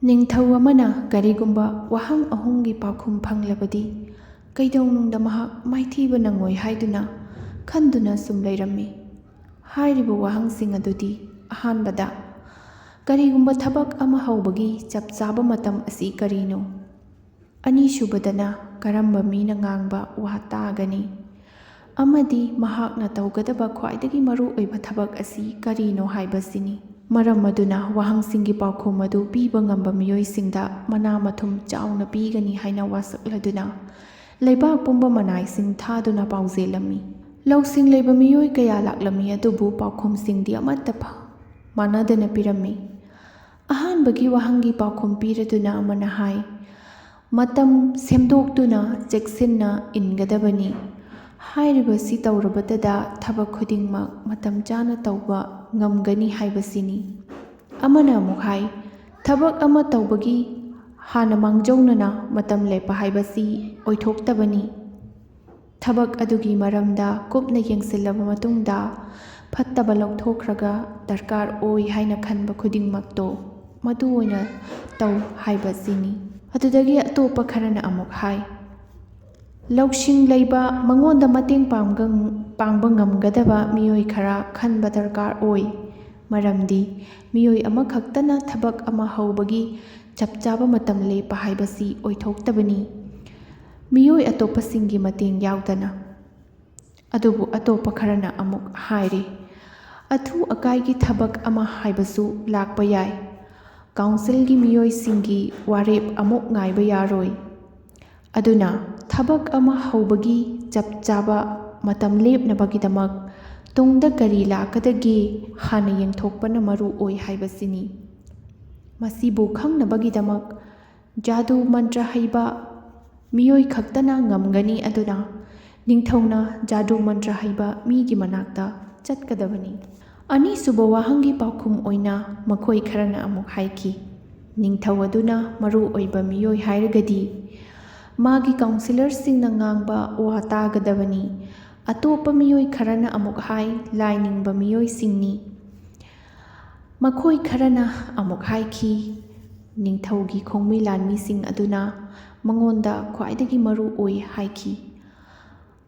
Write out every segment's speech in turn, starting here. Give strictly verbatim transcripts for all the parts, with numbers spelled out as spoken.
ꯅꯤꯡꯊꯧ ꯑꯃꯅ ꯀꯔꯤꯒꯨꯝꯕ ꯋꯥꯍꯪ ꯑꯍꯨꯝꯒꯤ ꯄꯥꯎꯈꯨꯝ ꯐꯪꯂꯕꯗꯤ ꯀꯩꯗꯧꯅꯨꯡꯗ ꯃꯍꯥꯛ ꯃꯥꯏꯊꯤꯕ ꯅꯪꯉꯣꯏ ꯍꯥꯏꯗꯨꯅ ꯈꯟꯗꯨꯅ ꯁꯨꯝ ꯂꯩꯔꯝꯃꯤ꯫ ꯍꯥꯏꯔꯤꯕ ꯋꯥꯍꯪꯁꯤꯡ ꯑꯗꯨꯗꯤ, ꯑꯍꯥꯟꯕꯗ, ꯀꯔꯤꯒꯨꯝꯕ ꯊꯕꯛ ꯑꯃ ꯍꯧꯕꯒꯤ ꯆꯞ ꯆꯥꯕ ꯃꯇꯝ ꯑꯁꯤ ꯀꯔꯤꯅꯣ? ꯑꯅꯤꯁꯨꯕꯗꯅ, ꯀꯔꯝꯕ ꯃꯤꯅ ꯉꯥꯡꯕ ꯋꯥ ꯇꯥꯒꯅꯤ? ꯑꯃꯗꯤ ꯃꯍꯥꯛꯅ ꯇꯧꯒꯗꯕ ꯈ꯭ꯋꯥꯏꯗꯒꯤ ꯃꯔꯨꯑꯣꯏꯕ ꯊꯕꯛ ꯑꯁꯤ ꯀꯔꯤꯅꯣ ꯍꯥꯏꯕꯁꯤꯅꯤ꯫ ꯃꯔꯝ ꯑꯗꯨꯅ ꯋꯥꯍꯪꯁꯤꯡꯒꯤ ꯄꯥꯎꯈꯨꯝ ꯑꯗꯨ ꯄꯤꯕ ꯉꯝꯕ ꯃꯤꯑꯣꯏꯁꯤꯡꯗ ꯃꯅꯥ ꯃꯊꯨꯝ ꯆꯥꯎꯅ ꯄꯤꯒꯅꯤ ꯍꯥꯏꯅ ꯋꯥꯁꯛꯂꯗꯨꯅ ꯂꯩꯕꯥꯛ ꯄꯨꯝꯕ ꯃꯅꯥꯏꯁꯤꯡ ꯊꯥꯗꯨꯅ ꯄꯥꯎꯖꯦꯜꯂꯝꯃꯤ꯫ ꯂꯧꯁꯤꯡ ꯂꯩꯕ ꯃꯤꯑꯣꯏ ꯀꯌꯥ ꯂꯥꯛꯂꯝꯃꯤ, ꯑꯗꯨꯕꯨ ꯄꯥꯎꯈꯨꯝꯁꯤꯡꯗꯤ ꯑꯃꯠꯇ ꯐ-, ꯃꯥꯟꯅꯗꯅ ꯄꯤꯔꯝꯃꯤ꯫ ꯑꯍꯥꯟꯕꯒꯤ ꯋꯥꯍꯪꯒꯤ ꯄꯥꯎꯈꯨꯝ ꯄꯤꯔꯗꯨꯅ ꯑꯃꯅ ꯍꯥꯏ, "ꯃꯇꯝ ꯁꯦꯝꯗꯣꯛꯇꯨꯅ ꯆꯦꯛꯁꯤꯟꯅ ꯏꯟꯒꯗꯕꯅꯤ꯫ ꯍꯥꯏꯔꯤꯕꯁꯤ ꯇꯧꯔꯕꯇꯗ ꯊꯕꯛ ꯈꯨꯗꯤꯡꯃꯛ ꯃꯇꯝ ꯆꯥꯅ ꯇꯧꯕ ꯉꯝꯒꯅꯤ ꯍꯥꯏꯕꯁꯤꯅꯤ"꯫ ꯑꯃꯅ ꯑꯃꯨꯛ ꯍꯥꯏ, "ꯊꯕꯛ ꯑꯃ ꯇꯧꯕꯒꯤ ꯍꯥꯟꯅ ꯃꯥꯡꯖꯧꯅꯅ ꯃꯇꯝ ꯂꯦꯞꯄ ꯍꯥꯏꯕꯁꯤ ꯑꯣꯏꯊꯣꯛꯇꯕꯅꯤ꯫ ꯊꯕꯛ ꯑꯗꯨꯒꯤ ꯃꯔꯝꯗ ꯀꯨꯞꯅ ꯌꯦꯡꯁꯤꯜꯂꯕ ꯃꯇꯨꯡꯗ ꯐꯠꯇꯕ ꯂꯧꯊꯣꯛꯈ꯭ꯔꯒ ꯗꯔꯀꯥꯔ ꯑꯣꯏ ꯍꯥꯏꯅ ꯈꯟꯕ ꯈꯨꯗꯤꯡꯃꯛꯇꯣ ꯃꯗꯨ ꯑꯣꯏꯅ ꯇꯧ ꯍꯥꯏꯕꯁꯤꯅꯤ"꯫ ꯑꯗꯨꯗꯒꯤ ꯑꯇꯣꯞꯄ ꯈꯔꯅ ꯑꯃꯨꯛ ꯍꯥꯏ, "ꯂꯧꯁꯤꯡ ꯂꯩꯕ, ꯃꯉꯣꯟꯗ ꯃꯇꯦꯡ ꯄꯥꯡꯒ-, ꯄꯥꯡꯕ ꯉꯝꯒꯗꯕ ꯃꯤꯑꯣꯏ ꯈꯔ ꯈꯟꯕ ꯗꯔꯀꯥꯔ ꯑꯣꯏ꯫ ꯃꯔꯝꯗꯤ ꯃꯤꯑꯣꯏ ꯑꯃꯈꯛꯇꯅ ꯊꯕꯛ ꯑꯃ ꯍꯧꯕꯒꯤ ꯆꯞ ꯆꯥꯕ ꯃꯇꯝ ꯂꯦꯞꯄ ꯍꯥꯏꯕꯁꯤ ꯑꯣꯏꯊꯣꯛꯇꯕꯅꯤ, ꯃꯤꯑꯣꯏ ꯑꯇꯣꯞꯄꯁꯤꯡꯒꯤ ꯃꯇꯦꯡ ꯌꯥꯎꯗꯅ"꯫ ꯑꯗꯨꯕꯨ ꯑꯇꯣꯞꯄ ꯈꯔꯅ ꯑꯃꯨꯛ ꯍꯥꯏꯔꯤ, "ꯑꯊꯨ ꯑꯀꯥꯏꯒꯤ ꯊꯕꯛ ꯑꯃ ꯍꯥꯏꯕꯁꯨ ꯂꯥꯛꯄ ꯌꯥꯏ꯫ ꯀꯥꯎꯟꯁꯤꯜꯒꯤ ꯃꯤꯑꯣꯏꯁꯤꯡꯒꯤ ꯋꯥꯔꯦꯞ ꯑꯃꯨꯛ ꯉꯥꯏꯕ ꯌꯥꯔꯣꯏ꯫ ꯑꯗꯨꯅ ꯊꯕꯛ ꯑꯃ ꯍꯧꯕꯒꯤ ꯆꯞ ꯆꯥꯕ ꯃꯇꯝ ꯂꯦꯞꯅꯕꯒꯤꯗꯃꯛ ꯇꯨꯡꯗ ꯀꯔꯤ ꯂꯥꯛꯀꯗꯒꯦ ꯍꯥꯟꯅ ꯌꯦꯡꯊꯣꯛꯄꯅ ꯃꯔꯨ ꯑꯣꯏ ꯍꯥꯏꯕꯁꯤꯅꯤ꯫ ꯃꯁꯤꯕꯨ ꯈꯪꯅꯕꯒꯤꯗꯃꯛ ꯖꯥꯗꯨ ꯃꯟꯇ꯭ꯔ ꯍꯩꯕ ꯃꯤꯑꯣꯏ ꯈꯛꯇꯅ ꯉꯝꯒꯅꯤ, ꯑꯗꯨꯅ ꯅꯤꯡꯊꯧꯅ ꯖꯥꯗꯨ ꯃꯟꯇ꯭ꯔ ꯍꯩꯕ ꯃꯤꯒꯤ ꯃꯅꯥꯛꯇ ꯆꯠꯀꯗꯕꯅꯤ"꯫ ꯑꯅꯤꯁꯨꯕ ꯋꯥꯍꯪꯒꯤ ꯄꯥꯎꯈꯨꯝ ꯑꯣꯏꯅ ꯃꯈꯣꯏ ꯈꯔꯅ ꯑꯃꯨꯛ ꯍꯥꯏꯈꯤ, "ꯅꯤꯡꯊꯧ ꯑꯗꯨꯅ ꯃꯔꯨ ꯑꯣꯏꯕ ꯃꯤꯑꯣꯏ ꯍꯥꯏꯔꯒꯗꯤ ꯃꯥꯒꯤ ꯀꯥꯎꯟꯁꯤꯂꯔꯁꯤꯡꯅ ꯉꯥꯡꯕ ꯋꯥ ꯇꯥꯒꯗꯕꯅꯤ"꯫ ꯑꯇꯣꯞꯄ ꯃꯤꯑꯣꯏ ꯈꯔꯅ ꯑꯃꯨꯛ ꯍꯥꯏ, "ꯂꯥꯏꯅꯤꯡꯕ ꯃꯤꯑꯣꯏꯁꯤꯡꯅꯤ"꯫ ꯃꯈꯣꯏ ꯈꯔꯅ ꯑꯃꯨꯛ ꯍꯥꯏꯈꯤ, ꯅꯤꯡꯊꯧꯒꯤ ꯈꯣꯡꯃꯤ ꯂꯥꯟꯃꯤꯁꯤꯡ ꯑꯗꯨꯅ ꯃꯉꯣꯟꯗ ꯈ꯭ꯋꯥꯏꯗꯒꯤ ꯃꯔꯨ ꯑꯣꯏ ꯍꯥꯏꯈꯤ꯫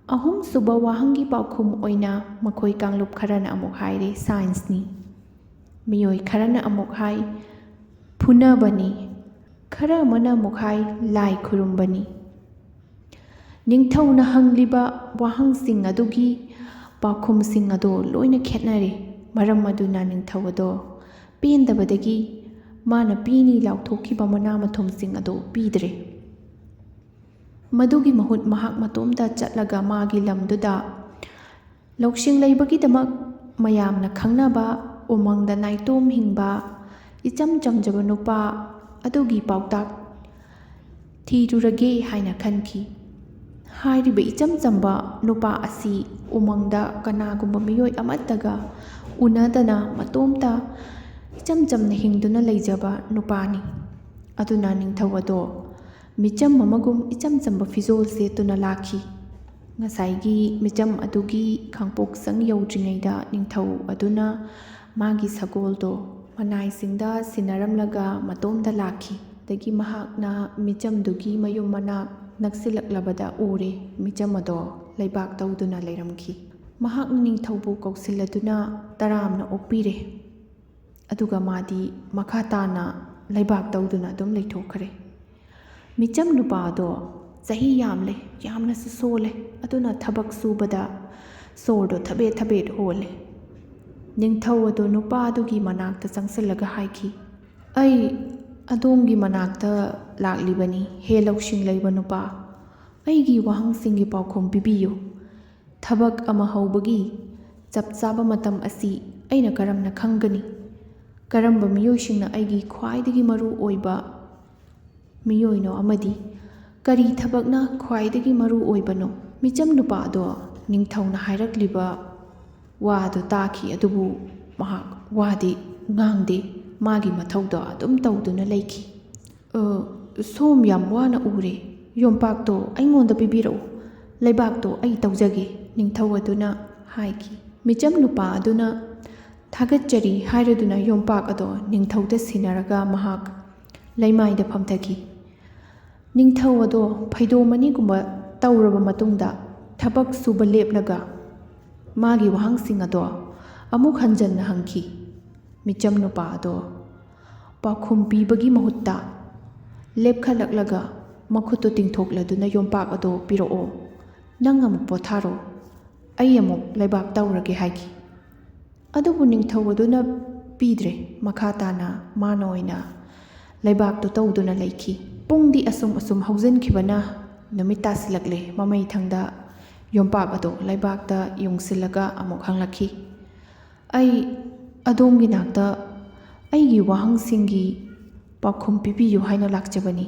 ꯑꯍꯨꯝꯁꯨꯕ ꯋꯥꯍꯪꯒꯤ ꯄꯥꯎꯈꯨꯝ ꯑꯣꯏꯅ ꯃꯈꯣꯏ ꯀꯥꯡꯂꯨꯞ ꯈꯔꯅ ꯑꯃꯨꯛ ꯍꯥꯏꯔꯦ, ꯁꯥꯏꯟꯁꯅꯤ꯫ ꯃꯤꯑꯣꯏ ꯈꯔꯅ ꯑꯃꯨꯛ ꯍꯥꯏ, ꯐꯨꯅꯕꯅꯤ꯫ ꯈꯔ ꯑꯃꯅ ꯑꯃꯨꯛ ꯍꯥꯏ, ꯂꯥꯏ ꯈꯨꯔꯨꯝꯕꯅꯤ꯫ ꯅꯤꯡꯊꯧꯅ ꯍꯪꯂꯤꯕ ꯋꯥꯍꯪꯁꯤꯡ ꯑꯗꯨꯒꯤ ꯄꯥꯎꯈꯨꯝꯁꯤꯡ ꯑꯗꯣ ꯂꯣꯏꯅ ꯈꯦꯠꯅꯔꯦ꯫ ꯃꯔꯝ ꯑꯗꯨꯅ ꯅꯤꯡꯊꯧ ꯑꯗꯣ ꯄꯦꯟꯗꯕꯗꯒꯤ ꯃꯥꯅ ꯄꯤꯅꯤ ꯂꯥꯎꯊꯣꯛꯈꯤꯕ ꯃꯅꯥ ꯃꯊꯨꯝꯁꯤꯡ ꯑꯗꯣ ꯄꯤꯗ꯭ꯔꯦ꯫ ꯃꯗꯨꯒꯤ ꯃꯍꯨꯠ ꯃꯍꯥꯛ ꯃꯇꯣꯝꯇ ꯆꯠꯂꯒ ꯃꯥꯒꯤ ꯂꯝꯗꯨꯗ ꯂꯧꯁꯤꯡ ꯂꯩꯕꯒꯤꯗꯃꯛ ꯃꯌꯥꯝꯅ ꯈꯪꯅꯕ ꯎꯃꯪꯗ ꯅꯥꯏꯇꯣꯝ ꯍꯤꯡꯕ ꯏꯆꯝ ꯆꯝꯖꯕ ꯅꯨꯄꯥ ꯑꯗꯨꯒꯤ ꯄꯥꯎꯇꯥꯛ ꯊꯤꯔꯨꯔꯒꯦ ꯍꯥꯏꯅ ꯈꯟꯈꯤ꯫ ꯍꯥꯏꯔꯤꯕ ꯏꯆꯝ ꯆꯝꯕ ꯅꯨꯄꯥ ꯑꯁꯤ ꯎꯃꯪꯗ ꯀꯅꯥꯒꯨꯝꯕ ꯃꯤꯑꯣꯏ ꯑꯃꯠꯇꯒ ꯎꯅꯗꯅ ꯃꯇꯣꯝꯇ ꯏꯆꯝ ꯆꯝꯅ ꯍꯤꯡꯗꯨꯅ ꯂꯩꯖꯕ ꯅꯨꯄꯥꯅꯤ꯫ ꯑꯗꯨꯅ ꯅꯤꯡꯊꯧ ꯑꯗꯣ ꯃꯤꯆꯝ ꯑꯃꯒꯨꯝ ꯏꯆꯝ ꯆꯝꯕ ꯐꯤꯖꯣꯜ ꯁꯦꯠꯇꯨꯅ ꯂꯥꯛꯈꯤ꯫ ꯉꯁꯥꯏꯒꯤ ꯃꯤꯆꯝ ꯑꯗꯨꯒꯤ ꯈꯥꯡꯄꯣꯛꯁꯪ ꯌꯧꯗ꯭ꯔꯤꯉꯩꯗ ꯅꯤꯡꯊꯧ ꯑꯗꯨꯅ ꯃꯥꯒꯤ ꯁꯒꯣꯜꯗꯣ ꯃꯅꯥꯏꯁꯤꯡꯗ ꯁꯤꯟꯅꯔꯝꯂꯒ ꯃꯇꯣꯝꯗ ꯂꯥꯛꯈꯤ꯫ ꯑꯗꯒꯤ ꯃꯍꯥꯛꯅ ꯃꯤꯆꯝꯗꯨꯒꯤ ꯃꯌꯨꯝ ꯃꯅꯥꯛ ꯅꯛꯁꯤꯜꯂꯛꯂꯕꯗ ꯎꯔꯦ, ꯃꯤꯆꯝ ꯑꯗꯣ ꯂꯩꯕꯥꯛ ꯇꯧꯗꯨꯅ ꯂꯩꯔꯝꯈꯤ꯫ ꯃꯍꯥꯛꯅ ꯅꯤꯡꯊꯧꯕꯨ ꯀꯧꯁꯤꯜꯂꯗꯨꯅ ꯇꯔꯥꯝꯅ ꯑꯣꯛꯄꯤꯔꯦ꯫ ꯑꯗꯨꯒ ꯃꯥꯗꯤ ꯃꯈꯥ ꯇꯥꯅ ꯂꯩꯕꯥꯛ ꯇꯧꯗꯨꯅ ꯑꯗꯨꯝ ꯂꯩꯊꯣꯛꯈ꯭ꯔꯦ꯫ ꯃꯤꯆꯝ ꯅꯨꯄꯥꯗꯣ ꯆꯍꯤ ꯌꯥꯝꯂꯦ, ꯌꯥꯝꯅꯁꯨ ꯁꯣꯜꯂꯦ, ꯑꯗꯨꯅ ꯊꯕꯛ ꯁꯨꯕꯗ ꯁꯣꯔꯗꯣ ꯊꯕꯦꯠ ꯊꯕꯦꯠ ꯍꯣꯜꯂꯦ꯫ ꯅꯤꯡꯊꯧ ꯑꯗꯣ ꯅꯨꯄꯥꯗꯨꯒꯤ ꯃꯅꯥꯛꯇ ꯆꯪꯁꯤꯜꯂꯒ ꯍꯥꯏꯈꯤ, "ꯑꯩ ꯑꯗꯣꯝꯒꯤ ꯃꯅꯥꯛꯇ ꯂꯥꯛꯂꯤꯕꯅꯤ, ꯍꯦ ꯂꯧꯁꯤꯡ ꯂꯩꯕ ꯅꯨꯄꯥ꯫ ꯑꯩꯒꯤ ꯋꯥꯍꯪꯁꯤꯡꯒꯤ ꯄꯥꯎꯈꯨꯝ ꯄꯤꯕꯤꯌꯨ꯫ ꯊꯕꯛ ꯑꯃ ꯍꯧꯕꯒꯤ ꯆꯞ ꯆꯥꯕ ꯃꯇꯝ ꯑꯁꯤ ꯑꯩꯅ ꯀꯔꯝꯅ ꯈꯪꯒꯅꯤ? ꯀꯔꯝꯕ ꯃꯤꯑꯣꯏꯁꯤꯡꯅ ꯑꯩꯒꯤ ꯈ꯭ꯋꯥꯏꯗꯒꯤ ꯃꯔꯨ ꯑꯣꯏꯕ ꯃꯤꯑꯣꯏꯅꯣ ꯑꯃꯗꯤ ꯀꯔꯤ ꯊꯕꯛꯅ ꯈ꯭ꯋꯥꯏꯗꯒꯤ ꯃꯔꯨ ꯑꯣꯏꯕꯅꯣ?" ꯃꯤꯆꯝ ꯅꯨꯄꯥ ꯑꯗꯣ ꯅꯤꯡꯊꯧꯅ ꯍꯥꯏꯔꯛꯂꯤꯕ ꯋꯥꯗꯨ ꯇꯥꯈꯤ, ꯑꯗꯨꯕꯨ ꯃꯍꯥꯛ ꯋꯥꯗꯤ ꯉꯥꯡꯗꯦ, ꯃꯥꯒꯤ ꯃꯊꯧꯗꯣ ꯑꯗꯨꯝ ꯇꯧꯗꯨꯅ ꯂꯩꯈꯤ꯫ "ꯑ, ꯁꯣꯝ ꯌꯥꯝ ꯋꯥꯅ ꯎꯔꯦ, ꯌꯣꯝꯄꯥꯛꯇꯣ ꯑꯩꯉꯣꯟꯗ ꯄꯤꯕꯤꯔꯛꯎ, ꯂꯩꯕꯥꯛꯇꯣ ꯑꯩ ꯇꯧꯖꯒꯦ," ꯅꯤꯡꯊꯧ ꯑꯗꯨꯅ ꯍꯥꯏꯈꯤ꯫ ꯃꯤꯆꯝ ꯅꯨꯄꯥ ꯑꯗꯨꯅ "ꯊꯥꯒꯠꯆꯔꯤ" ꯍꯥꯏꯔꯗꯨꯅ ꯌꯣꯝꯄꯥꯛ ꯑꯗꯣ ꯅꯤꯡꯊꯧꯗ ꯁꯤꯟꯅꯔꯒ ꯃꯍꯥꯛ ꯂꯩꯃꯥꯏꯗ ꯐꯝꯊꯈꯤ꯫ ꯅꯤꯡꯊꯧ ꯑꯗꯣ ꯐꯩꯗꯣꯝ ꯑꯅꯤꯒꯨꯝꯕ ꯇꯧꯔꯕ ꯃꯇꯨꯡꯗ ꯊꯕꯛ ꯁꯨꯕ ꯂꯦꯞꯂꯒ ꯃꯥꯒꯤ ꯋꯥꯍꯪꯁꯤꯡ ꯑꯗꯣ ꯑꯃꯨꯛ ꯍꯟꯖꯟꯅ ꯍꯪꯈꯤ꯫ ꯃꯤꯆꯝ ꯅꯨꯄꯥ ꯑꯗꯣ ꯄꯥꯎꯈꯨꯝ ꯄꯤꯕꯒꯤ ꯃꯍꯨꯠꯇ ꯂꯦꯞꯈꯠꯂꯛꯂꯒ ꯃꯈꯨꯠꯇꯨ ꯇꯤꯡꯊꯣꯛꯂꯗꯨꯅ "ꯌꯣꯝꯄꯥꯛ ꯑꯗꯣ ꯄꯤꯔꯛꯑꯣ, ꯅꯪ ꯑꯃꯨꯛ ꯄꯣꯊꯥꯔꯣ, ꯑꯩ ꯑꯃꯨꯛ ꯂꯩꯕꯥꯛ ꯇꯧꯔꯒꯦ" ꯍꯥꯏꯈꯤ꯫ ꯑꯗꯨꯕꯨ ꯅꯤꯡꯊꯧ ꯑꯗꯨꯅ ꯄꯤꯗ꯭ꯔꯦ꯫ ꯃꯈꯥ ꯇꯥꯅ ꯃꯥꯅ ꯑꯣꯏꯅ ꯂꯩꯕꯥꯛꯇꯨ ꯇꯧꯗꯨꯅ ꯂꯩꯈꯤ꯫ ꯄꯨꯡꯗꯤ ꯑꯁꯨꯝ ꯑꯁꯨꯝ ꯍꯧꯖꯤꯟꯈꯤꯕꯅ ꯅꯨꯃꯤꯠ ꯇꯥꯁꯤꯜꯂꯛꯂꯦ꯫ ꯃꯃꯩꯊꯪꯗ ꯌꯣꯝꯄꯥꯛ ꯑꯗꯨ ꯂꯩꯕꯥꯛꯇ ꯌꯨꯡꯁꯤꯜꯂꯒ ꯑꯃꯨꯛ ꯍꯪꯂꯛꯈꯤ, "ꯑꯩ ꯑꯗꯣꯝꯒꯤ ꯅꯥꯛꯇ ꯑꯩꯒꯤ ꯋꯥꯍꯪꯁꯤꯡꯒꯤ ꯄꯥꯎꯈꯨꯝ ꯄꯤꯕꯤꯌꯨ ꯍꯥꯏꯅ ꯂꯥꯛꯆꯕꯅꯤ꯫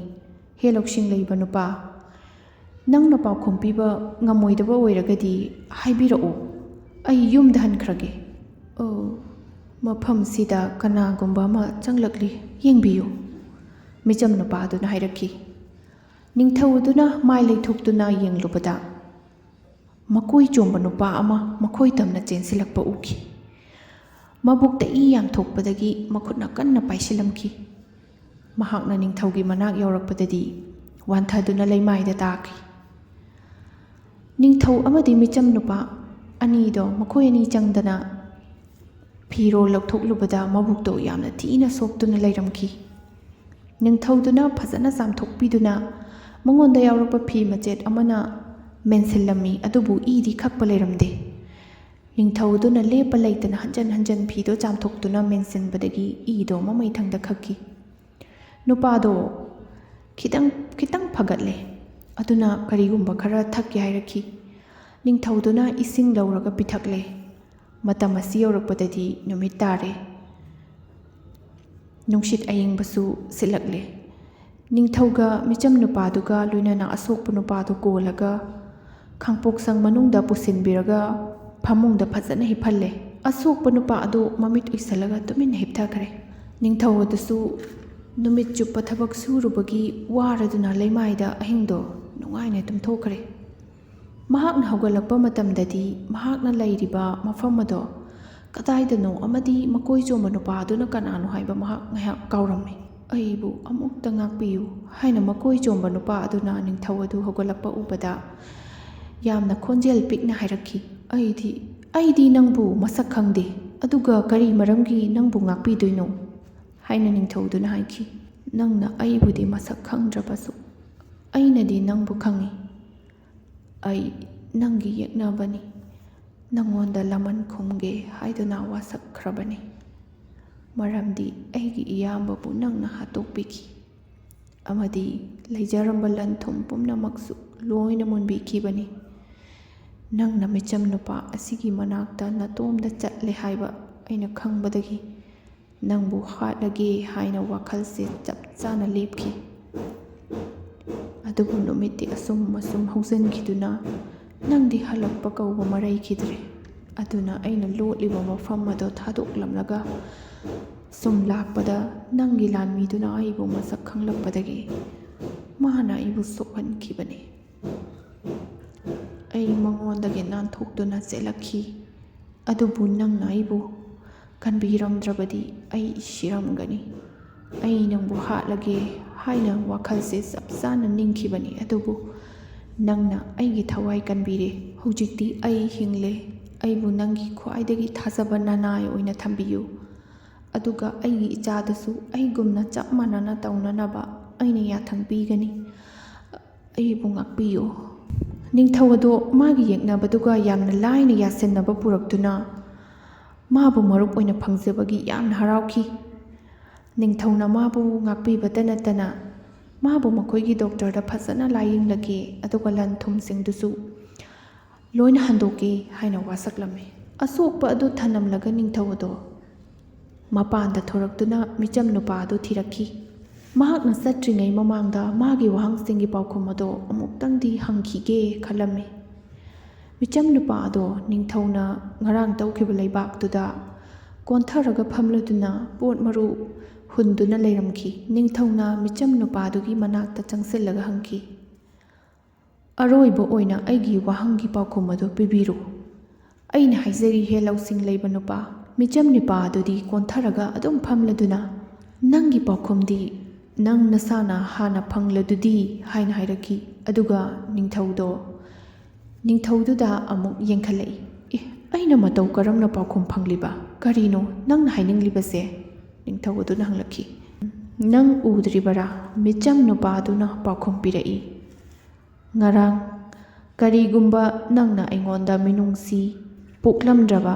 ꯍꯦ ꯂꯧꯁꯤꯡ ꯂꯩꯕ ꯅꯨꯄꯥ, ꯅꯪꯅ ꯄꯥꯎꯈꯨꯝ ꯄꯤꯕ ꯉꯝꯃꯣꯏꯗꯕ ꯑꯣꯏꯔꯒꯗꯤ ꯍꯥꯏꯕꯤꯔꯛꯎ, ꯑꯩ ꯌꯨꯝꯗ ꯍꯟꯈ꯭ꯔꯒꯦ"꯫ "ꯑꯣ, ꯃꯐꯝꯁꯤꯗ ꯀꯅꯥꯒꯨꯝꯕ ꯑꯃ ꯆꯪꯂꯛꯂꯤ, ꯌꯦꯡꯕꯤꯌꯨ", ꯃꯤꯆꯝ ꯅꯨꯄꯥ ꯑꯗꯨꯅ ꯍꯥꯏꯔꯛꯈꯤ꯫ ꯅꯤꯡꯊꯧ ꯑꯗꯨꯅ ꯃꯥꯏ ꯂꯩꯊꯣꯛꯇꯨꯅ ꯌꯦꯡꯂꯨꯕꯗ ꯃꯀꯣꯏ ꯆꯣꯝꯕ ꯅꯨꯄꯥ ꯑꯃ ꯃꯈꯣꯏ ꯇꯝꯅ ꯆꯦꯟꯁꯤꯜꯂꯛꯄ ꯎꯈꯤ꯫ ꯃꯕꯨꯛꯇ ꯏ ꯌꯥꯝ ꯊꯣꯛꯄꯗꯒꯤ ꯃꯈꯨꯠꯅ ꯀꯟꯅ ꯄꯥꯏꯁꯤꯜꯂꯝꯈꯤ꯫ ꯃꯍꯥꯛꯅ ꯅꯤꯡꯊꯧꯒꯤ ꯃꯅꯥꯛ ꯌꯧꯔꯛꯄꯗꯗꯤ ꯋꯥꯟꯊꯗꯨꯅ ꯂꯩꯃꯥꯏꯗ ꯇꯥꯈꯤ꯫ ꯅꯤꯡꯊꯧ ꯑꯃꯗꯤ ꯃꯤꯆꯝ ꯅꯨꯄꯥ ꯑꯅꯤꯗꯣ ꯃꯈꯣꯏ ꯑꯅꯤ ꯆꯪꯗꯅ ꯐꯤꯔꯣꯜ ꯂꯧꯊꯣꯛꯂꯨꯕꯗ ꯃꯕꯨꯛꯇꯣ ꯌꯥꯝꯅ ꯊꯤꯅ ꯁꯣꯛꯇꯨꯅ ꯂꯩꯔꯝꯈꯤ꯫ ꯅꯤꯡꯊꯧꯗꯨꯅ ꯐꯖꯅ ꯆꯥꯝꯊꯣꯛꯄꯤꯗꯨꯅ ꯃꯉꯣꯟꯗ ꯌꯥꯎꯔꯛꯄ ꯐꯤ ꯃꯆꯦꯠ ꯑꯃꯅ ꯃꯦꯟꯁꯤꯜꯂꯝꯃꯤ, ꯑꯗꯨꯕꯨ ꯏꯗꯤ ꯈꯛꯄ ꯂꯩꯔꯝꯗꯦ꯫ ꯅꯤꯡꯊꯧꯗꯨꯅ ꯂꯦꯞꯄ ꯂꯩꯇꯅ ꯍꯟꯖꯟ ꯍꯟꯖꯟ ꯐꯤꯗꯣ ꯆꯥꯝꯊꯣꯛꯇꯨꯅ ꯃꯦꯟꯁꯤꯟꯕꯗꯒꯤ ꯏꯗꯣ ꯃꯃꯩꯊꯪꯗ ꯈꯛꯈꯤ꯫ ꯅꯨꯄꯥꯗꯣ ꯈꯤꯇꯪ, ꯈꯤꯇꯪ ꯐꯒꯠꯂꯦ꯫ ꯑꯗꯨꯅ ꯀꯔꯤꯒꯨꯝꯕ ꯈꯔ ꯊꯛꯀꯦ ꯍꯥꯏꯔꯛꯈꯤ꯫ ꯅꯤꯡꯊꯧꯗꯨꯅ ꯏꯁꯤꯡ ꯂꯧꯔꯒ ꯄꯤꯊꯛꯂꯦ꯫ ꯃꯇꯝ ꯑꯁꯤ ꯌꯧꯔꯛꯄꯗꯗꯤ ꯅꯨꯃꯤꯠ ꯇꯥꯔꯦ꯫ ꯅꯨꯡꯁꯤꯠ ꯑꯏꯪꯕꯁꯨ ꯁꯤꯠꯂꯛꯂꯦ꯫ ꯅꯤꯡꯊꯧꯒ ꯃꯤꯆꯝ ꯅꯨꯄꯥꯗꯨꯒ ꯂꯣꯏꯅꯅ ꯑꯁꯣꯛꯄ ꯅꯨꯄꯥꯗꯨ ꯀꯣꯜꯂꯒ ꯈꯥꯡꯄꯣꯛꯁꯪ ꯃꯅꯨꯡꯗ ꯄꯨꯁꯤꯟꯕꯤꯔꯒ ꯐꯃꯨꯡꯗ ꯐꯖꯅ ꯍꯤꯞꯍꯜꯂꯦ꯫ ꯑꯁꯣꯛꯄ ꯅꯨꯄꯥ ꯑꯗꯨ ꯃꯃꯤꯠ ꯎꯏꯁꯜꯂꯒ ꯇꯨꯃꯤꯟꯅ ꯍꯤꯞꯊꯈ꯭ꯔꯦ꯫ ꯅꯤꯡꯊꯧ ꯑꯗꯨꯁꯨ ꯅꯨꯃꯤꯠ ꯆꯨꯞꯄ ꯊꯕꯛ ꯁꯨꯔꯨꯕꯒꯤ ꯋꯥꯔꯗꯨꯅ ꯂꯩꯃꯥꯏꯗ ꯑꯍꯤꯡꯗꯣ ꯅꯨꯡꯉꯥꯏꯅ ꯇꯨꯝꯊꯣꯛꯈ꯭ꯔꯦ꯫ ꯃꯍꯥꯛꯅ ꯍꯧꯒꯠꯂꯛꯄ ꯃꯇꯝꯗꯗꯤ ꯃꯍꯥꯛꯅ ꯂꯩꯔꯤꯕ ꯃꯐꯝ ꯑꯗꯣ ꯀꯗꯥꯏꯗꯅꯣ ꯑꯃꯗꯤ ꯃꯀꯣꯏ ꯆꯣꯝꯕ ꯅꯨꯄꯥ ꯑꯗꯨꯅ ꯀꯅꯥꯅꯣ ꯍꯥꯏꯕ ꯃꯍꯥꯛ ꯉꯥꯏꯍꯥꯛ ꯀꯥꯎꯔꯝꯃꯤ꯫ "ꯑꯩꯕꯨ ꯑꯃꯨꯛꯇ ꯉꯥꯛꯄꯤꯌꯨ" ꯍꯥꯏꯅ ꯃꯀꯣꯏ ꯆꯣꯝꯕ ꯅꯨꯄꯥ ꯑꯗꯨꯅ ꯅꯤꯡꯊꯧ ꯑꯗꯨ ꯍꯧꯒꯠꯂꯛꯄ ꯎꯕꯗ ꯌꯥꯝꯅ ꯈꯣꯟꯖꯦꯜ ꯄꯤꯛꯅ ꯍꯥꯏꯔꯛꯈꯤ, "ꯑꯩꯗꯤ, ꯑꯩꯗꯤ ꯅꯪꯕꯨ ꯃꯁꯛ ꯈꯪꯗꯦ, ꯑꯗꯨꯒ ꯀꯔꯤ ꯃꯔꯝꯒꯤ ꯅꯪꯕꯨ ꯉꯥꯛꯄꯤꯗꯣꯏꯅꯣ?" ꯍꯥꯏꯅ ꯅꯤꯡꯊꯧꯗꯨꯅ ꯍꯥꯏꯈꯤ꯫ "ꯅꯪꯅ ꯑꯩꯕꯨꯗꯤ ꯃꯁꯛ ꯈꯪꯗ꯭ꯔꯕꯁꯨ ꯑꯩꯅꯗꯤ ꯅꯪꯕꯨ ꯈꯪꯏ꯫ ꯑꯩ ꯅꯪꯒꯤ ꯌꯦꯛꯅꯕꯅꯤ꯫ ꯅꯪꯉꯣꯟꯗ ꯂꯃꯟ ꯈꯨꯝꯒꯦ ꯍꯥꯏꯗꯨꯅ ꯋꯥꯁꯛꯈ꯭ꯔꯕꯅꯤ꯫ ꯃꯔꯝꯗꯤ ꯑꯩꯒꯤ ꯏꯌꯥꯝꯕꯕꯨ ꯅꯪꯅ ꯍꯥꯠꯇꯣꯛꯄꯤꯈꯤ ꯑꯃꯗꯤ ꯂꯩꯖꯔꯝꯕ ꯂꯟ ꯊꯨꯝ ꯄꯨꯝꯅꯃꯛꯁꯨ ꯂꯣꯏꯅ ꯃꯨꯟꯕꯤꯈꯤꯕꯅꯤ꯫ ꯅꯪꯅ ꯃꯤꯆꯝ ꯅꯨꯄꯥ ꯑꯁꯤꯒꯤ ꯃꯅꯥꯛꯇ ꯅꯇꯣꯝꯗ ꯆꯠꯂꯦ ꯍꯥꯏꯕ ꯑꯩꯅ ꯈꯪꯕꯗꯒꯤ ꯅꯪꯕꯨ ꯍꯥꯠꯂꯒꯦ ꯍꯥꯏꯅ ꯋꯥꯈꯜꯁꯦ ꯆꯞ ꯆꯥꯅ ꯂꯦꯞꯈꯤ꯫ ꯑꯗꯨꯕꯨ ꯅꯨꯃꯤꯠꯇꯤ ꯑꯁꯨꯝ ꯑꯁꯨꯝ ꯍꯧꯖꯤꯟꯈꯤꯗꯨꯅ ꯅꯪꯗꯤ ꯍꯜꯂꯛꯄ ꯀꯧꯕ ꯃꯔꯩꯈꯤꯗ꯭ꯔꯦ꯫ ꯑꯗꯨꯅ ꯑꯩꯅ ꯂꯣꯠꯂꯤꯕ ꯃꯐꯝ ꯑꯗꯨ ꯊꯥꯗꯣꯛꯂꯝꯂꯒ ꯁꯨꯝ ꯂꯥꯛꯄꯗ ꯅꯪꯒꯤ ꯂꯥꯟꯃꯤꯗꯨꯅ ꯑꯩꯕꯨ ꯃꯁꯛ ꯈꯪꯂꯛꯄꯗꯒꯤ ꯃꯥꯅ ꯑꯩꯕꯨ ꯁꯣꯛꯍꯟꯈꯤꯕꯅꯤ꯫ ꯑꯩ ꯃꯉꯣꯟꯗꯒꯤ ꯅꯥꯟꯊꯣꯛꯇꯨꯅ ꯆꯦꯜꯂꯛꯈꯤ꯫ ꯑꯗꯨꯕꯨ ꯅꯪꯅ ꯑꯩꯕꯨ ꯀꯟꯕꯤꯔꯝꯗ꯭ꯔꯕꯗꯤ ꯑꯩ ꯁꯤꯔꯝꯒꯅꯤ꯫ ꯑꯩ ꯅꯪꯕꯨ ꯍꯥꯠꯂꯒꯦ ꯍꯥꯏꯅ ꯋꯥꯈꯜꯁꯦ ꯆꯞ ꯆꯥꯅ ꯅꯤꯡꯈꯤꯕꯅꯤ, ꯑꯗꯨꯕꯨ ꯅꯪꯅ ꯑꯩꯒꯤ ꯊꯋꯥꯏ ꯀꯟꯕꯤꯔꯦ꯫ ꯍꯧꯖꯤꯛꯇꯤ ꯑꯩ ꯍꯤꯡꯂꯦ꯫ ꯑꯩꯕꯨ ꯅꯪꯒꯤ ꯈ꯭ꯋꯥꯏꯗꯒꯤ ꯊꯥꯖꯕ ꯅꯅꯥꯏ ꯑꯣꯏꯅ ꯊꯝꯕꯤꯌꯨ꯫ ꯑꯗꯨꯒ ꯑꯩꯒꯤ ꯏꯆꯥꯗꯨꯁꯨ ꯑꯩꯒꯨꯝꯅ ꯆꯞ ꯃꯥꯟꯅꯅ ꯇꯧꯅꯅꯕ ꯑꯩꯅ ꯌꯥꯊꯪ ꯄꯤꯒꯅꯤ꯫ ꯑꯩꯕꯨ ꯉꯥꯛꯄꯤꯌꯨ꯫" ꯅꯤꯡꯊꯧ ꯑꯗꯣ ꯃꯥꯒꯤ ꯌꯦꯛꯅꯕꯗꯨꯒ ꯌꯥꯝꯅ ꯂꯥꯏꯅ ꯌꯥꯁꯤꯟꯅꯕ ꯄꯨꯔꯛꯇꯨꯅ ꯃꯥꯕꯨ ꯃꯔꯨꯞ ꯑꯣꯏꯅ ꯐꯪꯖꯕꯒꯤ ꯌꯥꯝꯅ ꯍꯔꯥꯎꯈꯤ꯫ ꯅꯤꯡꯊꯧꯅ ꯃꯥꯕꯨ ꯉꯥꯛꯄꯤꯕꯇ ꯅꯠꯇꯅ ꯃꯥꯕꯨ ꯃꯈꯣꯏꯒꯤ ꯗꯣꯛꯇꯔꯗ ꯐꯖꯅ ꯂꯥꯌꯦꯡꯂꯒꯦ, ꯑꯗꯨꯒ ꯂꯟ ꯊꯨꯝꯁꯤꯡꯗꯨꯁꯨ ꯂꯣꯏꯅ ꯍꯟꯗꯣꯛꯀꯦ ꯍꯥꯏꯅ ꯋꯥꯁꯛꯂꯝꯃꯤ꯫ ꯑꯁꯣꯛꯄ ꯑꯗꯨ ꯊꯅꯝꯂꯒ ꯅꯤꯡꯊꯧ ꯑꯗꯣ ꯃꯄꯥꯟꯗ ꯊꯣꯔꯛꯇꯨꯅ ꯃꯤꯆꯝ ꯅꯨꯄꯥ ꯑꯗꯨ ꯊꯤꯔꯛꯈꯤ꯫ ꯃꯍꯥꯛꯅ ꯆꯠꯇ꯭ꯔꯤꯉꯩ ꯃꯃꯥꯡꯗ ꯃꯥꯒꯤ ꯋꯥꯍꯪꯁꯤꯡꯒꯤ ꯄꯥꯎꯈꯨꯝ ꯑꯗꯣ ꯑꯃꯨꯛꯇꯪꯗꯤ ꯍꯪꯈꯤꯒꯦ ꯈꯜꯂꯝꯃꯤ꯫ ꯃꯤꯆꯝ ꯅꯨꯄꯥ ꯑꯗꯣ ꯅꯤꯡꯊꯧꯅ ꯉꯔꯥꯡ ꯇꯧꯈꯤꯕ ꯂꯩꯕꯥꯛꯇꯨꯗ ꯀꯣꯟꯊꯔꯒ ꯐꯝꯂꯗꯨꯅ ꯄꯣꯠ ꯃꯔꯨ ꯍꯨꯟꯗꯨꯅ ꯂꯩꯔꯝꯈꯤ꯫ ꯅꯤꯡꯊꯧꯅ ꯃꯤꯆꯝ ꯅꯨꯄꯥꯗꯨꯒꯤ ꯃꯅꯥꯛꯇ ꯆꯪꯁꯤꯜꯂꯒ ꯍꯪꯈꯤ, "ꯑꯔꯣꯏꯕ ꯑꯣꯏꯅ ꯑꯩꯒꯤ ꯋꯥꯍꯪꯒꯤ ꯄꯥꯎꯈꯨꯝ ꯑꯗꯨ ꯄꯤꯕꯤꯔꯨ꯫" "ꯑꯩꯅ ꯍꯥꯏꯖꯔꯤ ꯍꯦ ꯂꯧꯁꯤꯡ ꯂꯩꯕ ꯅꯨꯄꯥ꯫" ꯃꯤꯆꯝ ꯅꯨꯄꯥ ꯑꯗꯨꯗꯤ ꯀꯣꯟꯊꯔꯒ ꯑꯗꯨꯝ ꯐꯝꯂꯗꯨꯅ "ꯅꯪꯒꯤ ꯄꯥꯎꯈꯨꯝꯗꯤ ꯅꯪ ꯅꯁꯥꯅ ꯍꯥꯟꯅ ꯐꯪꯂꯗꯨꯗꯤ?" ꯍꯥꯏꯅ ꯍꯥꯏꯔꯛꯈꯤ꯫ ꯑꯗꯨꯒ ꯅꯤꯡꯊꯧꯗꯣ ꯅꯤꯡꯊꯧꯗꯨꯗ ꯑꯃꯨꯛ ꯌꯦꯡꯈꯠꯂꯛꯏ꯫ "ꯑꯦ, ꯑꯩꯅ ꯃꯇꯧ ꯀꯔꯝꯅ ꯄꯥꯎꯈꯨꯝ ꯐꯪꯂꯤꯕ? ꯀꯔꯤꯅꯣ ꯅꯪꯅ ꯍꯥꯏꯅꯤꯡꯂꯤꯕꯁꯦ?" ꯅꯤꯡꯊꯧ ꯑꯗꯨꯅ ꯍꯪꯂꯛꯈꯤ꯫ "ꯅꯪ ꯎꯗ꯭ꯔꯤꯕꯔꯥ? ꯃꯤꯆꯝ ꯅꯨꯄꯥꯗꯨꯅ ꯄꯥꯎꯈꯨꯝ ꯄꯤꯔꯛꯏ꯫ ꯉꯔꯥꯡ ꯀꯔꯤꯒꯨꯝꯕ ꯅꯪꯅ ꯑꯩꯉꯣꯟꯗ ꯃꯤꯅꯨꯡꯁꯤ ꯄꯣꯛꯂꯝꯗ꯭ꯔꯕ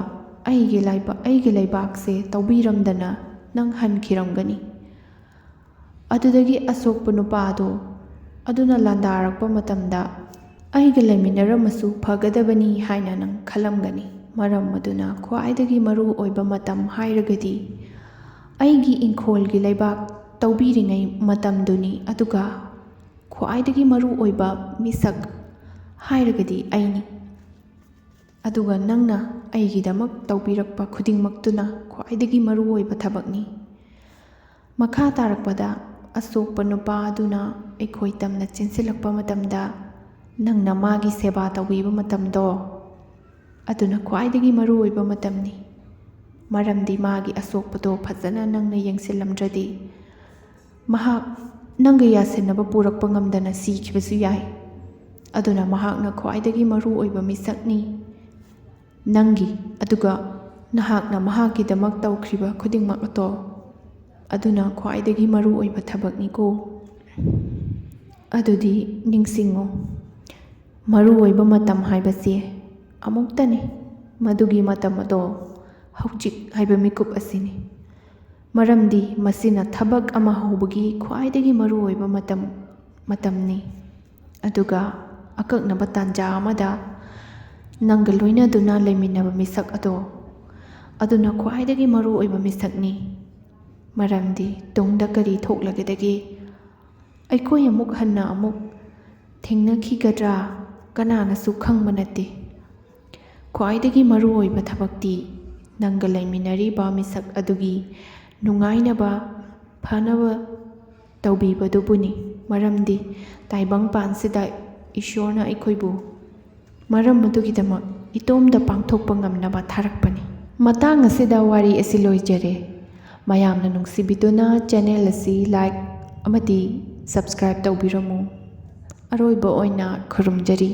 ꯑꯩꯒꯤ ꯂꯩꯕꯥꯛ, ꯑꯩꯒꯤ ꯂꯩꯕꯥꯛꯁꯦ ꯇꯧꯕꯤꯔꯝꯗꯅ ꯅꯪ ꯍꯟꯈꯤꯔꯝꯒꯅꯤ꯫ ꯑꯗꯨꯗꯒꯤ ꯑꯁꯣꯛꯄ ꯅꯨꯄꯥꯗꯣ ꯑꯗꯨꯅ ꯂꯥꯟꯗꯥꯔꯛꯄ ꯃꯇꯝꯗ ꯑꯩꯒ ꯂꯩꯃꯤꯟꯅꯔꯝꯃꯁꯨ ꯐꯒꯗꯕꯅꯤ ꯍꯥꯏꯅ ꯅꯪ ꯈꯜꯂꯝꯒꯅꯤ꯫ ꯃꯔꯝ ꯑꯗꯨꯅ ꯈ꯭ꯋꯥꯏꯗꯒꯤ ꯃꯔꯨ ꯑꯣꯏꯕ ꯃꯇꯝ ꯍꯥꯏꯔꯒꯗꯤ ꯑꯩꯒꯤ ꯏꯪꯈꯣꯜꯒꯤ ꯂꯩꯕꯥꯛ ꯇꯧꯕꯤꯔꯤꯉꯩ ꯃꯇꯝꯗꯨꯅꯤ, ꯑꯗꯨꯒ ꯈ꯭ꯋꯥꯏꯗꯒꯤ ꯃꯔꯨ ꯑꯣꯏꯕ ꯃꯤꯁꯛ ꯍꯥꯏꯔꯒꯗꯤ ꯑꯩꯅꯤ꯫ ꯑꯗꯨꯒ ꯅꯪꯅ ꯑꯩꯒꯤꯗꯃꯛ ꯇꯧꯕꯤꯔꯛꯄ ꯈꯨꯗꯤꯡꯃꯛꯇꯨꯅ ꯈ꯭ꯋꯥꯏꯗꯒꯤ ꯃꯔꯨ ꯑꯣꯏꯕ ꯊꯕꯛꯅꯤ꯫ ꯃꯈꯥ ꯇꯥꯔꯛꯄꯗ ꯑꯁꯣꯛꯄ ꯅꯨꯄꯥ ꯑꯗꯨꯅ ꯑꯩꯈꯣꯏ ꯇꯝꯅ ꯆꯦꯟꯁꯤꯜꯂꯛꯄ ꯃꯇꯝꯗ ꯅꯪꯅ ꯃꯥꯒꯤ ꯁꯦꯕꯥ ꯇꯧꯕꯤꯕ ꯃꯇꯝꯗꯣ ꯑꯗꯨꯅ ꯈ꯭ꯋꯥꯏꯗꯒꯤ ꯃꯔꯨ ꯑꯣꯏꯕ ꯃꯇꯝꯅꯤ꯫ ꯃꯔꯝꯗꯤ ꯃꯥꯒꯤ ꯑꯁꯣꯛꯄꯗꯣ ꯐꯖꯅ ꯅꯪꯅ ꯌꯦꯡꯁꯤꯜꯂꯝꯗ꯭ꯔꯗꯤ ꯃꯍꯥꯛ ꯅꯪꯒ ꯌꯥꯁꯤꯟꯅꯕ ꯄꯨꯔꯛꯄ ꯉꯝꯗꯅ ꯁꯤꯈꯤꯕꯁꯨ ꯌꯥꯏ꯫ ꯑꯗꯨꯅ ꯃꯍꯥꯛꯅ ꯈ꯭ꯋꯥꯏꯗꯒꯤ ꯃꯔꯨ ꯑꯣꯏꯕ ꯃꯤꯁꯛꯅꯤ ꯅꯪꯒꯤ, ꯑꯗꯨꯒ ꯅꯍꯥꯛꯅ ꯃꯍꯥꯛꯀꯤꯗꯃꯛ ꯇꯧꯈ꯭ꯔꯤꯕ ꯈꯨꯗꯤꯡꯃꯛ ꯑꯗꯣ ꯑꯗꯨꯅ ꯈ꯭ꯋꯥꯏꯗꯒꯤ ꯃꯔꯨ ꯑꯣꯏꯕ ꯊꯕꯛꯅꯤꯀꯣ꯫ ꯑꯗꯨꯗꯤ ꯅꯤꯡꯁꯤꯡꯉꯨ, ꯃꯔꯨ ꯑꯣꯏꯕ ꯃꯇꯝ ꯍꯥꯏꯕꯁꯤ ꯑꯃꯨꯛꯇꯅꯤ꯫ ꯃꯗꯨꯒꯤ ꯃꯇꯝ ꯑꯗꯣ ꯍꯧꯖꯤꯛ ꯍꯥꯏꯕ ꯃꯤꯀꯨꯞ ꯑꯁꯤꯅꯤ꯫ ꯃꯔꯝꯗꯤ ꯃꯁꯤꯅ ꯊꯕꯛ ꯑꯃ ꯍꯧꯕꯒꯤ ꯈ꯭ꯋꯥꯏꯗꯒꯤ ꯃꯔꯨ ꯑꯣꯏꯕ ꯃꯇꯝ, ꯃꯇꯝꯅꯤ꯫ ꯑꯗꯨꯒ ꯑꯀꯛꯅꯕ ꯇꯥꯟꯖꯥ ꯑꯃꯗ ꯅꯪꯒ ꯂꯣꯏꯅꯗꯨꯅ ꯂꯩꯃꯤꯟꯅꯕ ꯃꯤꯁꯛ ꯑꯗꯣ ꯑꯗꯨꯅ ꯈ꯭ꯋꯥꯏꯗꯒꯤ ꯃꯔꯨ ꯑꯣꯏꯕ ꯃꯤꯁꯛꯅꯤ꯫ ꯃꯔꯝꯗꯤ ꯇꯨꯡꯗ ꯀꯔꯤ ꯊꯣꯛꯂꯒꯗꯒꯦ, ꯑꯩꯈꯣꯏ ꯑꯃꯨꯛ ꯍꯟꯅ ꯑꯃꯨꯛ ꯊꯦꯡꯅꯈꯤꯒꯗ꯭ꯔꯥ, ꯀꯅꯥꯅꯁꯨ ꯈꯪꯕ ꯅꯠꯇꯦ꯫ ꯈ꯭ꯋꯥꯏꯗꯒꯤ ꯃꯔꯨ ꯑꯣꯏꯕ ꯊꯕꯛꯇꯤ ꯅꯪꯒ ꯂꯩꯃꯤꯟꯅꯔꯤꯕ ꯃꯤꯁꯛ ꯑꯗꯨꯒꯤ ꯅꯨꯡꯉꯥꯏꯅꯕ, ꯐꯅꯕ ꯇꯧꯕꯤꯕꯗꯨꯕꯨꯅꯤ꯫ ꯃꯔꯝꯗꯤ ꯇꯥꯏꯕꯪꯄꯥꯟꯁꯤꯗ ꯏꯁꯣꯔꯅ ꯑꯩꯈꯣꯏꯕꯨ ꯃꯔꯝ ꯑꯗꯨꯒꯤꯗꯃꯛ ꯏꯇꯣꯝꯇ ꯄꯥꯡꯊꯣꯛꯄ ꯉꯝꯅꯕ ꯊꯥꯔꯛꯄꯅꯤ꯫ ꯃꯇꯥꯡ ꯑꯁꯤꯗ ꯋꯥꯔꯤ ꯑꯁꯤ ꯂꯣꯏꯖꯔꯦ꯫ ꯃꯌꯥꯝꯅ ꯅꯨꯡꯁꯤꯕꯤꯗꯨꯅ channel ꯑꯁꯤ like ꯑꯃꯗꯤ subscribe ꯇꯧꯕꯤꯔꯝꯃꯨ꯫ ꯑꯔꯣꯏꯕ ꯑꯣꯏꯅ ꯈꯨꯔꯨꯝꯖꯔꯤ꯫